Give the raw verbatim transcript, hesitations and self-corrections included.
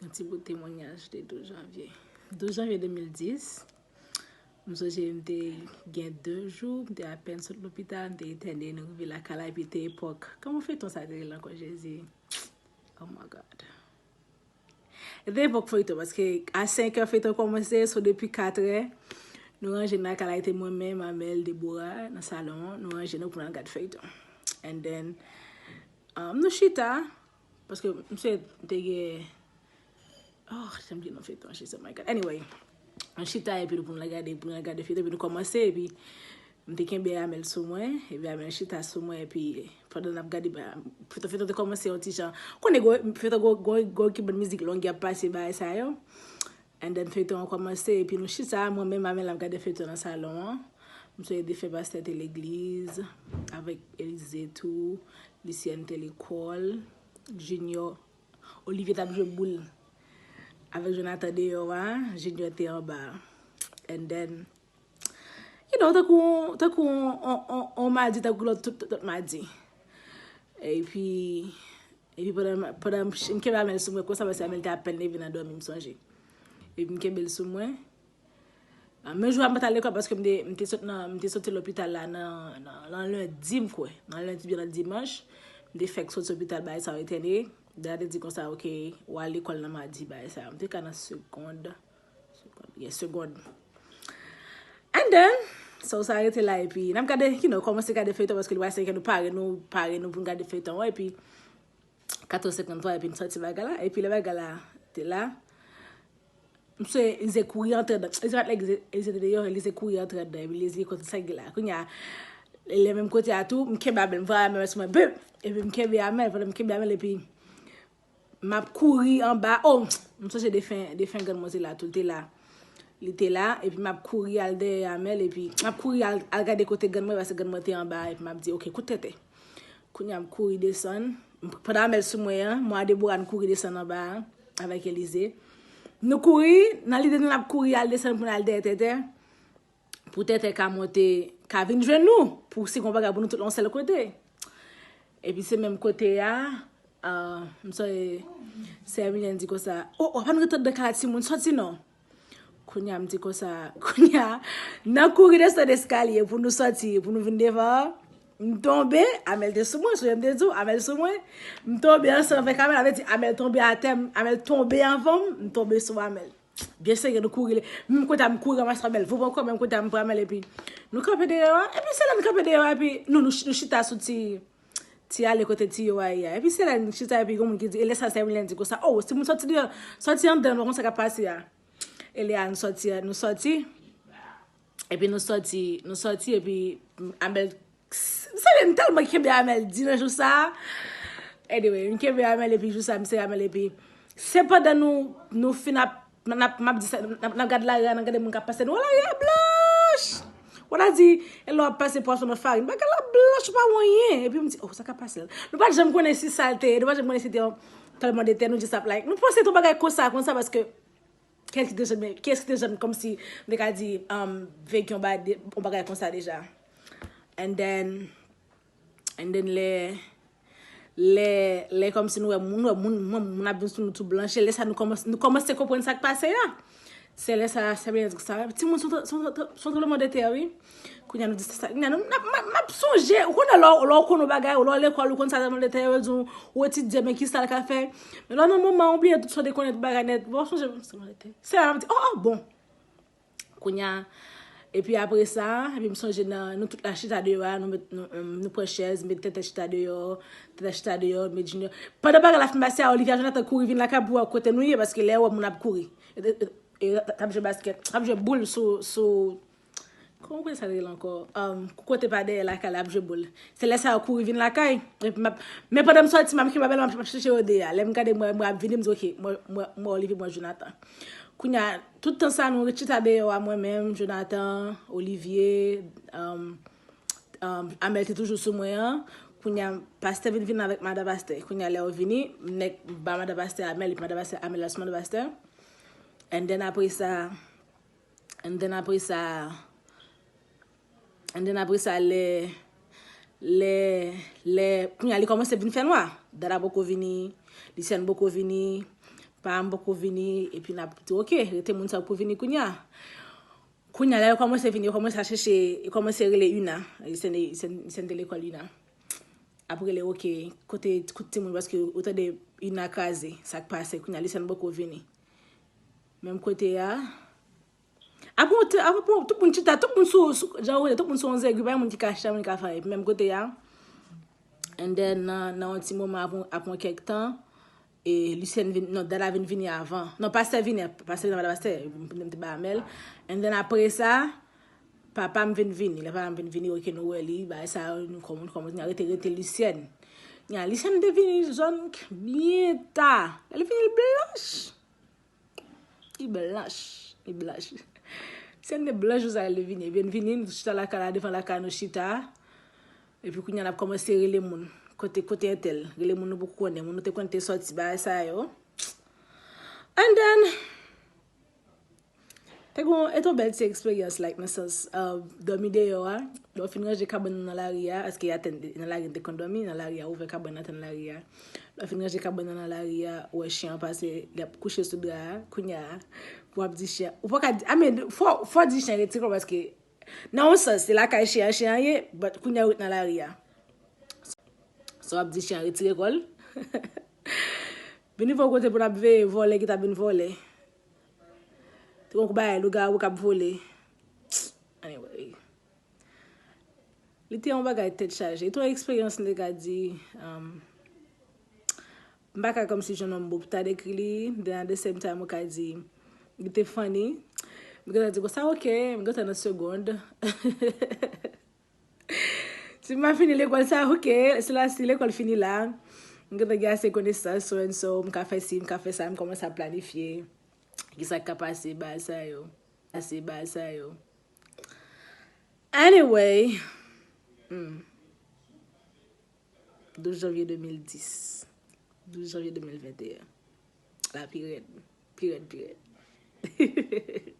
Yon ti bout temwanyaj de douz janvye. Douz janvye de mil dis, m sonje m te gen de jou, m te apèn sot lopital, m te entène, nou rive lakay la, epi te epòk, kòman feyton sa te rele ankò, Jezi? Oh my God. E te epòk feyton, paske a senk è feyton kòmanse, so depi kat è, nou ranje n lakay la, e te mwen menm, Amel, Deborah, nan salon an, nou ranje nou pou n al gad feyton. And then, um, nou chita, paske m sonje te gen, oh, janm gen non feyton, Jezi, oh my God. Anyway, nou chita epi nou pou n al gade, pou n al gade feyton, epi nou kòmanse, epi m te kenbe Amel sou mwen, epi Amel chita sou mwen, epi pandan n ap gade, ba, feyton, feyton te kòmanse yon ti jan. Konnen gwo, feyton gwo, gwo, gwo ki bann mizik long y ap pase, bagay sa yo. And then feyton an kòmanse, epi nou chita, mwen menm Amel ap gade feyton nan salon an. M sonje defen pastè te legliz, avèk Elize tou, Lucienne te lekòl, Junior, Olivier t ap jwe boul avèk Jonathan deyò a, Junior te anba. And then, you know, tankou, tankou on, on, on, on madi, tankou lòt, tout, tout, tout madi. Epi, epi pandan, pandan m kenbe Amel sou mwen konsa, paske Amel te apèn leve nan dòmi, m sonje. Epi m kenbe l sou mwen. Ah, men jou a m pa t al lekòl paske m te, m te sot nan, m te soti lopital la nan, nan, nan lendi, m kwè. Nan lendi oubyen nan dimanch. M te fèk soti lopital, bagay sa yo etène. Dada te di konsa, "Ok, w al lekòl nan madi, bagay sa yo." M te ka nan segond. Segond. Yeah, segond. And then, so sa rete la, epi n ap gade, you know, kòmanse gade feyton paske li pral senk è, nou pare, nou pare nou pou n gade feyton an, epi kat è senkanntwa, epi n soti bagay la, epi lè bagay la te la, m sonje Elize kouri antre nan, Elize pa t legliz, Elize te deyò, Elize kouri antre nan, epi Elize kote sa ki la. Kounye a, lè menm kote a tou, m kenbe Amel, m voye Amel sou mwen, bip! Epi m kenbe Amel, pandan m kenbe Amel, epi m ap kouri anba, oh, m sonje defen, defen grann mwen te la, tou l te la. Li te la, epi m ap kouri al dèyè Amel, epi m ap kouri al, al gade kote grann mwen, paske grann mwen te anba, epi m ap di, "Ok, kout tètè." Kounye a m kouri desann. Pandan Amel sou mwen an, mwen a Deborah n kouri desann anba a, avèk Elize. Nou kouri, nan lide nou n ap kouri al desann pou n al dèyè tètè. Pou tètè ka monte, ka vin jwenn nou. Pou si gon bagay pou nou tout yon sèl kote. Epi se menm kote a, ah, m sonje, sè Emilienne di konsa, "Oh, oh, pa nou ret anndan kay la timoun, sòti non." Kounye a m di konsa, kounye a, nan kouri desann eskalye pou nou sòti, pou nou vin devan, m tonbe, Amel te sou mwen, sonje m te di w, Amel sou mwen, m tonbe ansanm avèk Amel, sa vle di Amel tonbe atè, m, Amel tonbe anvan m, m tonbe sou Amel. Byen serye, nou kouri, menm kote a m kouri ranmase Amel, voup ankò, menm kote a m pran Amel, epi nou kanpe deyò a, epi se lè n kanpe deyò a, epi nou, nou, nou chita sou ti, ti ale kote tiyo a ye a. Epi se lè n chita, epi gon moun ki di, e lè sa, sè Emilienne di konsa, "Oh, si moun sòti deyò, sòti anndan, nou pa konn sa k ap pase a." E lè a, nou sòti, nou sòti. Epi nou sòti, nou sòti, epi Amel, m sonje m tèlman kenbe Amel di nan jou sa a. Anyway, m kenbe Amel, epi jou sa a, m sere Amel, epi se pandan nou, nou fin ap, n ap, m ap di sa, n ap, n ap gade lari a, n ap gade moun k ap pase, nou wè lari a blanch. Ou ta di, e lè w ap pase pwason nan farin, bagay la blanch, ou pa wè anyen. Epi m di, "Oh, sa k ap pase la?" Nou pa t janm konnen si sa l te ye, nou pa t janm konnen si te yon trembleman de tè, nou just ap like. Nou panse ton bagay konsa, konsa, paske kiyès ki te janm, kiyès ki te janm kòmsi, m te ka di, um, veki yon ba-, de, yon bagay konsa deja? And then, and then lè, lè, lè kòmsi nou wè moun, nou wè moun, moun, moun ap vin sou nou tou blanch, lè sa nou kòmanse, nou kòmanse konprann sa k pase a. Se lè sa, sè Emilienne di sa, "Timoun, se yon, se yon, se yon trembleman de tè, wi." Kounye a nou di, "Se sa." Kounye a nou, m ap, m ap, m ap sonje, ou konnen lè, lè w konn yon bagay, ou lè w lekòl, ou konn sa trembleman de tè yo di w, ou etidye, men ki sa l ka fè. Men lè w nan moman, ou bliye tout sa w te konnen, tout bagay nèt. Bon, w sonje, se trembleman de tè. Se la m ap di, "Oh, oh, bon." Kounye a, epi apre sa, epi m sonje nan, nou tout la chita deyò a, nou met, nou, em, nou pran chèz, met tètè chita deyò, tètè chita deyò, met Junior. Pandan bagay la fin pase a, Olivia Jonathan kouri vin lakay pou wè kote nou ye, paske lè yo wè moun ap kouri. E, e, e, t ap jwe baskèt, t ap jwe boul sou, sou, kòman w konnen sa rele ankò? Um, kote pa dèyè lakay la, ap jwe boul. Se lè sa yo kouri vin lakay. Epi m ap, men pandan m sòti, m ap kenbe Amel, m ap, m ap chèche yo deyò a. Lè m gade, m wè, m wè ap vini, m di, "Ok, mwen, mwen, mwen Olivier, mwen Jonathan." Kounye a, tout tan sa, nou ret chita deyò a, mwen menm, Jonathan, Olivier, um, um, Amel te toujou sou mwen an. Kounye a, pastè vin, vin avèk madan pastè. Kounye a, lè yo vini, m nèk ba madan pastè Amel, epi madan pastè Amel al sou madan pastè. And then apre sa, and then apre sa, and then apre sa, lè, lè, lè, kounye a, li kòmanse vin fè nwa. Dada poko vini, Lisièn poko vini, Paran m poko vini, epi n ap di, "Ok, rete moun sa yo pou vini kounye a." Kounye a, lè yo kòmanse vini, yo kòmanse a chèche, yo kòmanse rele Ina. Lisèn, Lisèn, Lisèn te lekòl Ina. Ap rele, "Ok, kote, kote timoun?" Paske ou tande Ina kraze, sa k pase. Kounye a, Lisèn poko vini. Menm kote a, Apre, te- apre, tout moun chita, tout moun sou, sou, jan ou wè, tout moun sou yon zegwi, pa gen moun ki ka chita, moun ki ka fè anyen. Epi menm kote a, and then, nan, nan yon ti moman, apre, apre yon kèk tan, e Lisyèn vin, non, Dada vin vini avan. Non, pastè vini, pastè vini, madan pastè, m te ba Amèl. And then apre sa, papa m vin vini. Lè papa m vin vini, ok, nou wè li, bagay sa yo, nou kòman, nou kòman, nou rete, rete Lisyèn. Nya, Lisyèn te vini zòn byen ta. Lè li vini, li blanch. Li blanch, li blanch. Lisyèn te blanch jou sa li vini. Ebyen, vini, nou chita lakay la, devan lakay nou chita. Epi kounye a n ap kòmanse rele moun. Kote, kote entèl? Rele moun nou poko konnen. Moun nou te konn te sòti, bagay sa yo. And then, te gon, e te yon bèl ti eksperyans, like, nan sans, uh, dòmi deyò a. Lè w fin ranje kabann nan nan lari a, paske atè nan lari n te konn dòmi, nan lari a, ouvè kabann nan atè nan lari a. Lè w fin ranje kabann nan nan lari a, ou wè chen an pase, l ap kouche sou dra a, kounye a, pou w ap di chen an. Ou pa ka di, I mean, fò, fò di chen an retire kò, paske nan yon sans, se lakay chen an, chen an ye, but kounye a ou ret nan lari a. So w ap di chen an retire kò l. Vin rive yon kote pou n ap veye vòlè ki t ap vin vòlè. Te gon bagay lougawou k ap vole. Anyway. Li te yon bagay tèt chaje. Li te yon eksperyans, m te ka di, um, m pa ka kòmsi jwenn yon mo pou ta dekri li, then at the same time, mwen ka di, li te funny. M gentan di konsa, ok, m gentan nan segond. Si m pa fini lekòl sa, ok, se la, si lekòl fini la, m gentan gen ase konesans, so and so, m ka fè si, m ka fè sa, m kòmanse ap planifye. Kisa k ka pase, bagay sa yo. Pase, bagay sa yo. Anyway, hmm. Douz janvye de mil dis. Douz janvye de mil venteyen. La pi rèd. Pi rèd, pi rèd.